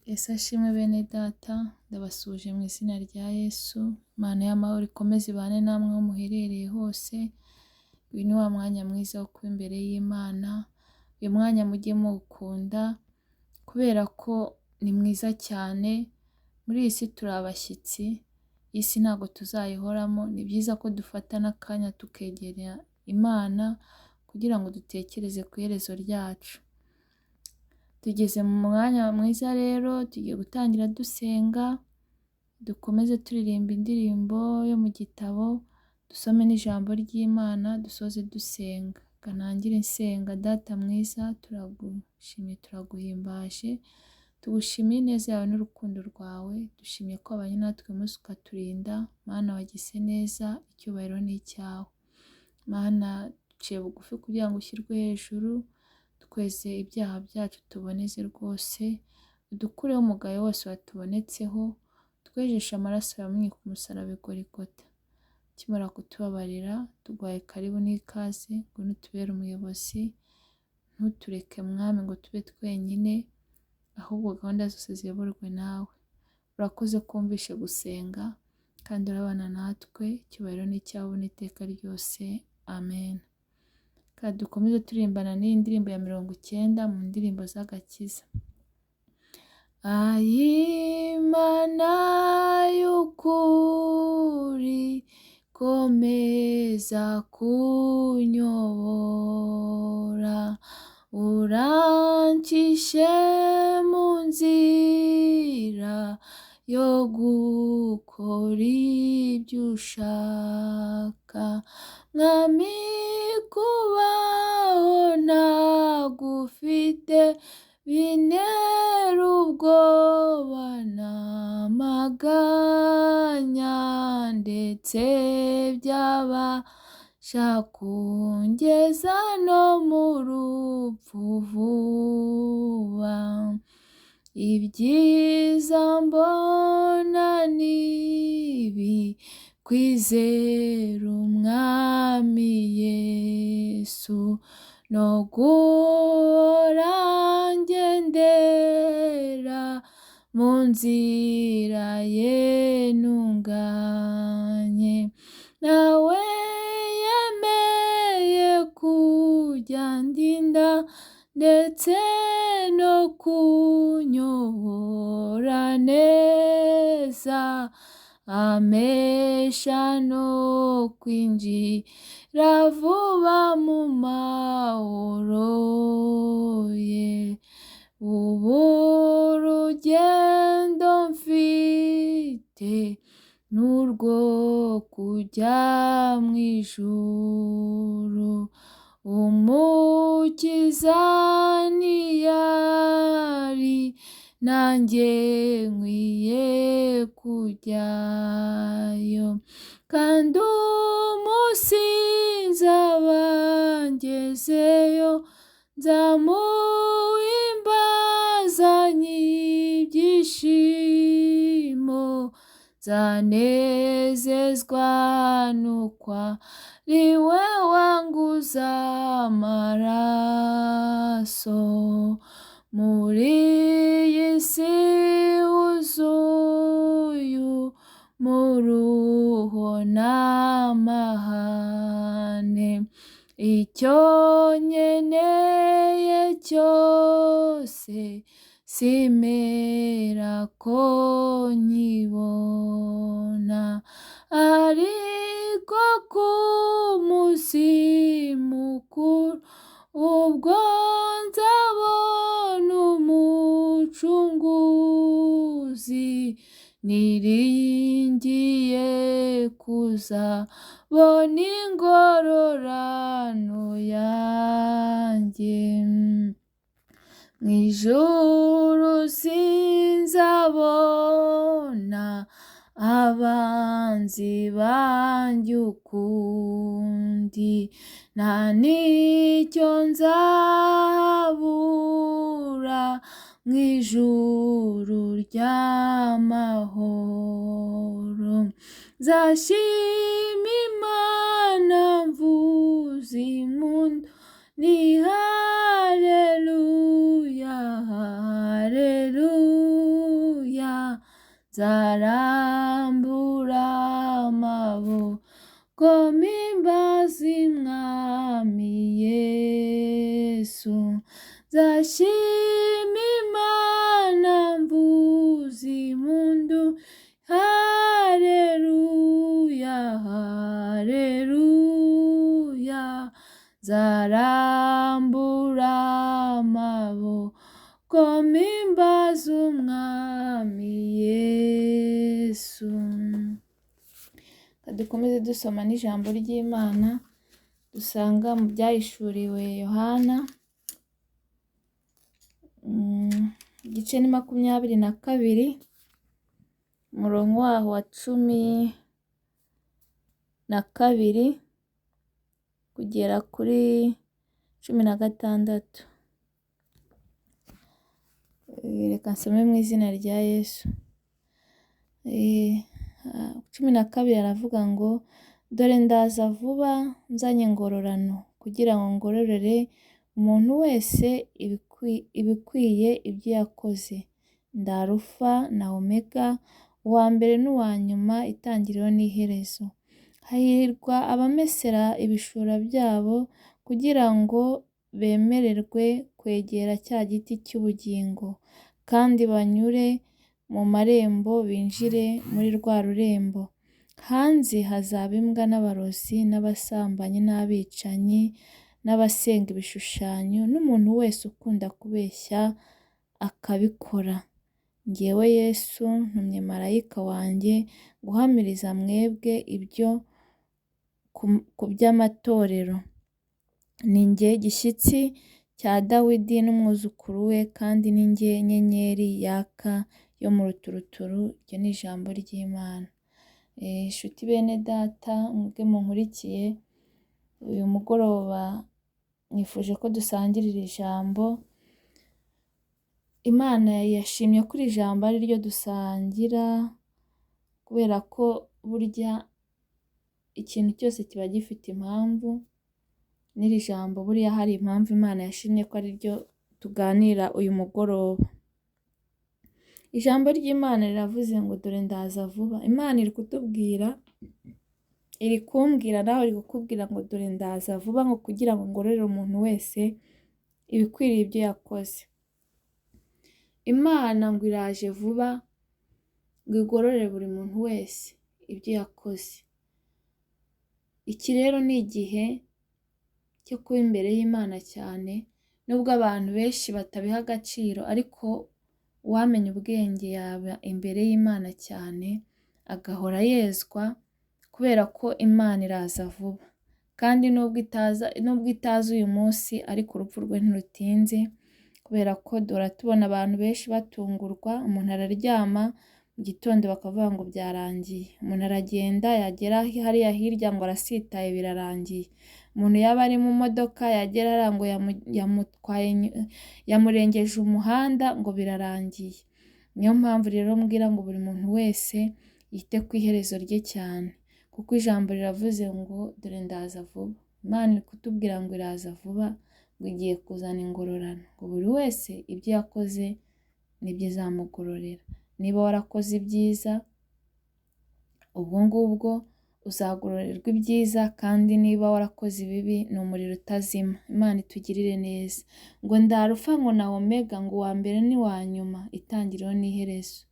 Yesu ashimwe bene data, ndabasuhuje mu izina rya Yesu, Imana y'amahoro ikomeze ibane namwe aho muherereye hose, uyu ni wa mwanya mwiza wo kuba imbere y'Imana, uyu mwanya mujye muwukunda kubera ko ni mwiza cyane, muri iyi si turi abashyitsi, iyi si ntabwo tuzayihoramo, ni byiza ko dufata n'akanya tukegera Imana kugira ngo dutekereze ku iherezo ryacu. Tugeze mu mwanya mwiza rero, tugiye gutangira dusenga, dukomeze turirimba indirimbo yo mu gitabo, dusome n'ijambo ry'Imana, dusoze dusenga. Reka ntangire nsenga. Data mwiza, turagushimye, turaguhimbaje, tugushimiye ineza yawe n'urukundo rwawe, dushimye ko wabanye natwe uyu munsi ukaturinda, Mana wagize neza, icyubahiro ni icyawe. Mana duciye bugufi kugira ngo ushyirwe hejuru, tweze ibyaha byacu tuboneze rwose, udukureho umugayo wose watubonetseho, twejeshe amaraso yawe ku musaraba i Golgotha. Ukimara kutubabarira, tuguhaye karibu n'ikaze, ngwino utubere umuyobozi, ntutureke Mwami ngo tube twenyine, ahubwo gahunda zose ziyoborwe nawe. Urakoze ko wumvishe gusenga, kandi urabana natwe, icyubahiro ni icyawe n'iteka ryose, amen. Reka dukomeze turirimbana n'iyi ndirimbo ya 90 mu ndirimbo z'agakiza. Ayimana y'ukuri, komeza kunyobora, urancishe mu nzira yo gukora ibyo ushaka. Mwami kubaho ntagufite bintera ubwoba n'amaganya, ndetse byabasha kungeza no mu rupfu vuba. Ibyiza mbona ni ibi, kwizera Umwami Yesu, no guhora ngendera mu nzira ye ntunganye. Nawe yemeye kujya andinda, ndetse no kunyobora neza, ampesha no kwinjira vuba mu mahoro ye. Ubu urugendo mfite ni urwo kujya mu ijuru, Umukiza ntiyari, nanjye nkwiye kujyayo, kandi umunsi nzaba ngezeyo, nzamuhimbazanye ibyishimo, nzanezezwa n'uko ari we wanguze amaraso. Muri iyi si wuzuye umuruho n'amahane, icyo nkeneye cyose simera ko nkibona, ariko ku munsi mukuru ubwo nzabona Umucunguzi, niringiye kuzabona ingororano yanjye. Mu ijuru sinzabona abanzi banjye ukundi, nta n'icyo nzabura mu ijuru ry'amahoro. Nzashima Imana mvuza impundu, ni haleluya, haleluya. Nzarambura amaboko mpimbaze Umwami Yesu, nzashima Imana mvuza impundu, haleluya, haleluya. Nzarambura amaboko mpimbaze Umwami Yesu. Dukomeze dusoma n'ijambo ry'Imana dusanga mu byahishuriwe Yohana, igice ni 22, umurongo waho wa 12 kugera kuri 16. Reka nsome mu izina rya Yesu. 12 aravuga ngo: dore ndaza vuba nzanye ingororano, kugira ngo ngororere umuntu wese ibikwiye ibyo yakoze. Ndi Alufa na Omega, uwa mbere n'uwa nyuma, itangiriro n'iherezo. Hahirwa abamesera ibishura byabo, kugira ngo bemererwe kwegera cya giti cy'ubugingo, kandi banyure mu marembo binjire muri rwa rurembo. Hanze hazaba imbwa n'abarozi n'abasambanyi n'abicanyi n'abasenga ibishushanyo n'umuntu wese ukunda kubeshya akabikora. Njyewe Yesu ntumye marayika wanjye guhamiriza mwebwe ibyo ku by'amatorero. Ni njye gishyitsi cya Dawidi n'umwuzukuru we, kandi ni njye nyenyeri yaka yo mu ruturuturu. Iryo ni ijambo ry'Imana. Inshuti bene data, mwebwe munkurikiye uyu mugoroba, nifuje ko dusangirira ijambo. Imana yashimye ko iri jambo ari ryo dusangira, kubera ko burya ikintu cyose kiba gifite impamvu, n'iri jambo buriya hari impamvu Imana yashimye ko ari ryo tuganira uyu mugoroba. Ijambo ry'Imana riravuze ngo dore ndaza vuba. Imana iri kutubwira, iri kumbwira nawe iri kukubwira ngo dore ndaza vuba, ngo kugira ngo ngororere umuntu wese ibikwiriye ibyo yakoze. Imana ngo iraje vuba ngo igororere buri muntu wese ibyo yakoze. Iki rero ni igihe cyo kuba imbere y'Imana cyane, nubwo abantu benshi batabiha agaciro, ariko uwamenya ubwenge yaba imbere y'Imana cyane, agahora yezwa, kubera ko Imana iraza vuba. Kandi nubwo itaza uyu munsi, ariko urupfu rwe ntirutinze, kubera ko duhora tubona abantu benshi batungurwa, umuntu araryama mu gitondo bakavuga ngo byarangiye, umuntu aragenda yagera hariya hirya ngo arasitaye birarangiye, umuntu yaba ari mu modoka yagera hariya ngo yamutwaye, yamurengeje umuhanda ngo birarangiye. Niyo mpamvu rero mbwira ngo buri muntu wese yite ku iherezo rye cyane, kuko ijambo riravuze ngo dore ndaza vuba. Imana iri kutubwira ngo iraza vuba, ngo igiye kuzana ingororano, ngo buri wese ibyo yakoze nibyo izamugororera. Niba warakoze ibyiza, ubwo ngubwo uzagororerwa ibyiza, kandi niba warakoze ibibi ni umuriro utazima. Imana itugirire neza. Ngo ndi Alufa ngo na Omega, ngo uwa mbere n'uwa nyuma, itangiriro n'iherezo.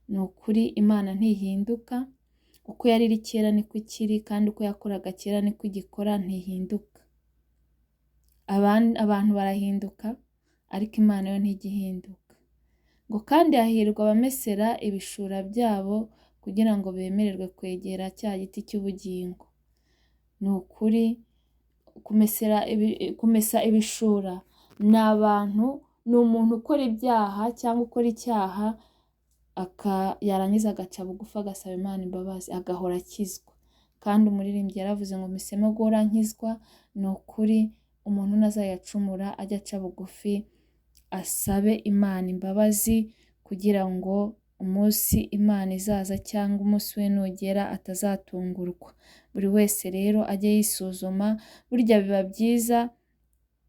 Ni ukuri Imana ntihinduka, uko yari iri kera niko ikiri, kandi uko yakoraga kera niko igikora, ntihinduka. Abantu barahinduka, ariko Imana yo ntijya ihinduka. Ngo kandi hahirwa abamesera ibishura byabo, kugira ngo bemererwe kwegera cya giti cy'ubugingo. Ni ukuri kumesa ibishura ni abantu, ni umuntu ukora ibyaha cyangwa ukora icyaha, yarangiza agaca bugufi agasaba Imana imbabazi, agahora akizwa. Kandi umuririmbyi yaravuze ngo mpisemo guhora nkizwa. Ni ukuri umuntu ntazayacumura, ajye aca bugufi asabe Imana imbabazi, kugira ngo umunsi Imana izaza cyangwa umunsi we nugera atazatungurwa. Buri wese rero ajye yisuzuma. Burya biba byiza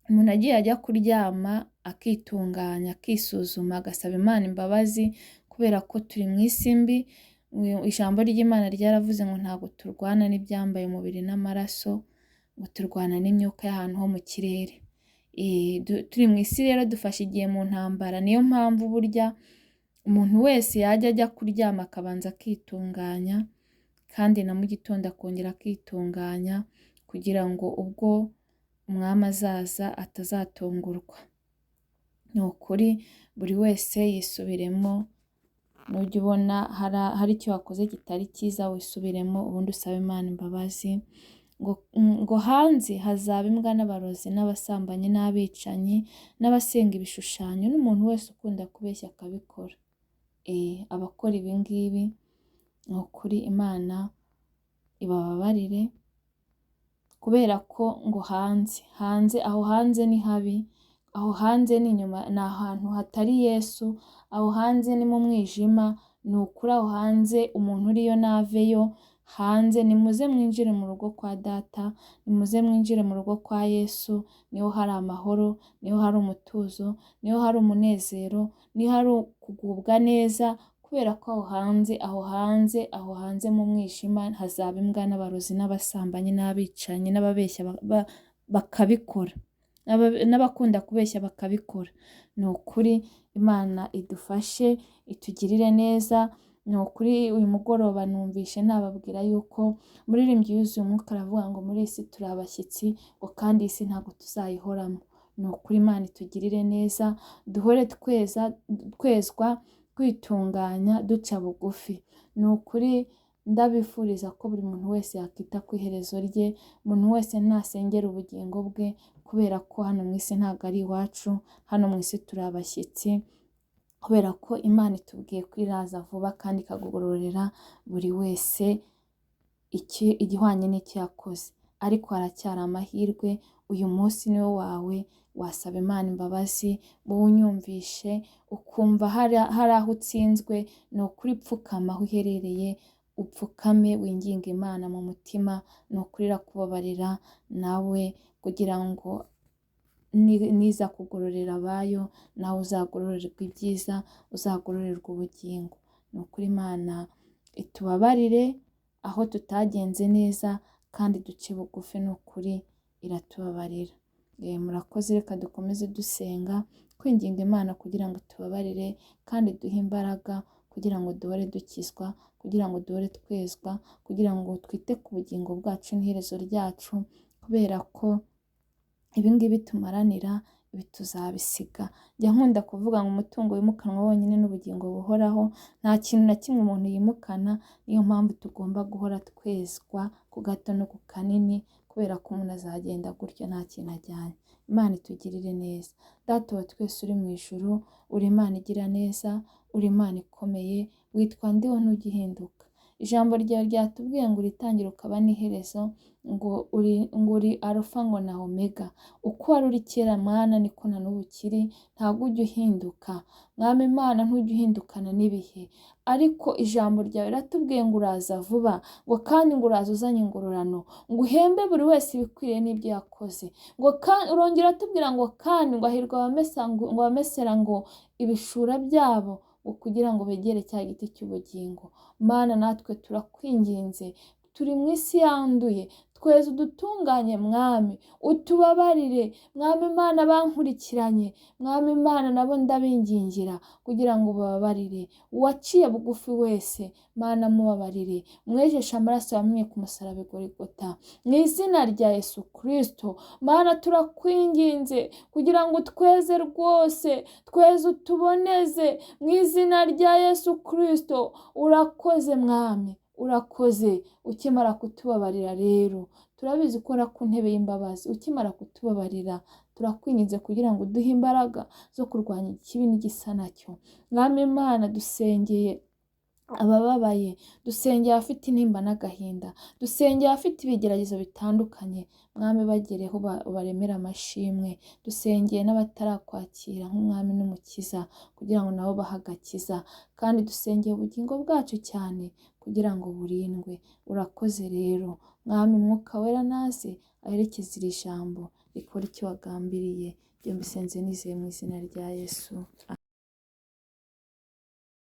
umuntu agiye ajya kuryama akitunganya, akisuzuma, agasaba Imana imbabazi, kubera kubera ko turi mu isi mbi. Ijambo ry'Imana ryaravuze ngo ntabwo turwana n'ibyambaye umubiri n'amaraso, ngo turwana n'imyuka y'ahantu ho mu kirere. Turi mu isi rero dufashe igihe mu ntambara, niyo mpamvu burya umuntu wese yajya ajya kuryama akabanza akitunganya, kandi na mu gitondo akongera akitunganya kugira ngo ubwo umwami azaza atazatungurwa. Ni ukuri buri wese yisubiremo, nujya ubona hari icyo wakoze kitari cyiza wisubiremo, ubundi usabe Imana imbabazi. Ngo hanze hazaba imbwa n'abarozi n'abasambanyi n'abicanyi n'abasenga ibishushanyo n'umuntu wese ukunda kubeshya akabikora. Abakora ibi ngibi ni ukuri Imana ibababarire, kubera ko ngo hanze aho hanze ni habi, aho hanze ni inyuma, ni ahantu hatari Yesu, aho hanze ni mu mwijima, ni ukuri aho hanze umuntu uriyo naveyo, hanze nimuze mwinjire mu rugo kwa Data, nimuze mwinjire mu rugo kwa Yesu, niho hari amahoro, niho hari umutuzo, niho hari umunezero, niho hari kugubwa neza, kubera ko aho hanze, aho hanze, aho hanze mu mwijima hazaba imbwa n'abarozi n'abasambanyi n'abicanyi n'ababeshya bakabikora, n'abakunda kubeshya bakabikora. Ni ukuri Imana idufashe, itugirire neza. Ni ukuri uyu mugoroba numvishe nababwira yuko umuririmbyi yuzuye umwuka aravuga ngo muri iyi si turi abashyitsi, ngo kandi iyi si ntabwo tuzayihoramo. Ni ukuri Imana itugirire neza, duhore twezwa, kwitunganya, duca bugufi. Ni ukuri ndabifuriza ko buri muntu wese yakita ku iherezo rye, umuntu wese nasengera ubugingo bwe, kubera ko hano mu isi ntabwo ari iwacu, hano mu isi turi abashyitsi, kubera ko Imana itubwiye ko iraza vuba kandi ikagororera buri wese igihwanye n'icyo yakoze. Ariko haracyari amahirwe, uyu munsi ni wo wawe, wasaba Imana imbabazi, wowe unyumvishe ukumva hari aho utsinzwe, ni ukuri pfukama aho uherereye, upfukame winginge Imana mu mutima, ni ukuri irakubabarira nawe, kugira ngo niza kugororera abayo, nawe uzagororerwa ibyiza, uzagororerwa ubugingo. Ni ukuri Imana itubabarire aho tutagenze neza, kandi duce bugufi, ni ukuri iratubabarira. Murakoze, reka dukomeze dusenga, kwinginga Imana kugira ngo itubabarire, kandi duhe imbaraga kugira ngo duhore dukizwa, kugira ngo duhore twezwa, kugira ngo twite ku bugingo bwacu n'iherezo ryacu, kubera ko ibi ngibi tumaranira ibi tuzabisiga. Njya nkunda kuvuga ngo umutungo wimukanwa wonyine n'ubugingo buhoraho, nta kintu na kimwe umuntu yimukana, niyo mpamvu tugomba guhora twezwa ku gato no ku kanini, kubera ko umuntu azagenda gutya nta kintu ajyanye. Imana itugirire neza. Data wa twese uri mu ijuru, uri Imana igira neza, uri Imana ikomeye, witwa ndiho ntujya uhinduka. Ijambo ryawe ryatubwiye ngo uritangira ukaba n'iherezo, ngo uri Arufa ngo na Omega. Uko wari uri kera Mana niko na n'ubu ukiri, ntabwo ujya uhinduka. Mwami Imana ntujya uhindukana n'ibihe. Ariko ijambo ryawe riratubwiye ngo uraza vuba, ngo kandi ngo uraza uzanye ingororano, ngo uhembe buri wese ibikwiriye n'ibyo yakoze. Ngo urongera uratubwira ngo kandi ngo hahirwa abamesera ngo ibishura byabo, ngo kugira ngo begere cya giti cy'ubugingo. Mana natwe turakwinginze, turi mu isi yanduye, tweze udutunganye Mwami, utubabarire Mwami Imana bankurikiranye, Mwami Imana nabo ndabingingira kugira ngo ubababarire. Uwaciye bugufi wese Mana mubabarire, umwejeshe amaraso yamenye ku musaraba i Golgota. Mu izina rya Yesu Kristo Mana turakwinginze kugira ngo utweze rwose, tweze utuboneze mu izina rya Yesu Kristo. Urakoze Mwami, urakoze. Ukimara kutubabarira rero turabizi ko uri ku ntebe y'imbabazi, ukimara kutubabarira turakwinginze kugira ngo uduhe imbaraga zo kurwanya ikibi n'igisa nacyo. Mwami Imana dusengeye abababaye, dusengeye abafite intimba n'agahinda, dusengeye abafite ibigeragezo bitandukanye, Mwami bagereho ubaremere amashimwe, dusengeye n'abatarakwakira nk'umwami n'umukiza kugira ngo nabo bahe agakiza, kandi dusengeye ubugingo bwacu cyane kugira ngo burindwe. Urakoze rero Mwami, Mwuka Wera naze aherekeze iri jambo rikora icyo wagambiriye. Ibyo mbisenze nizeye mu izina rya Yesu.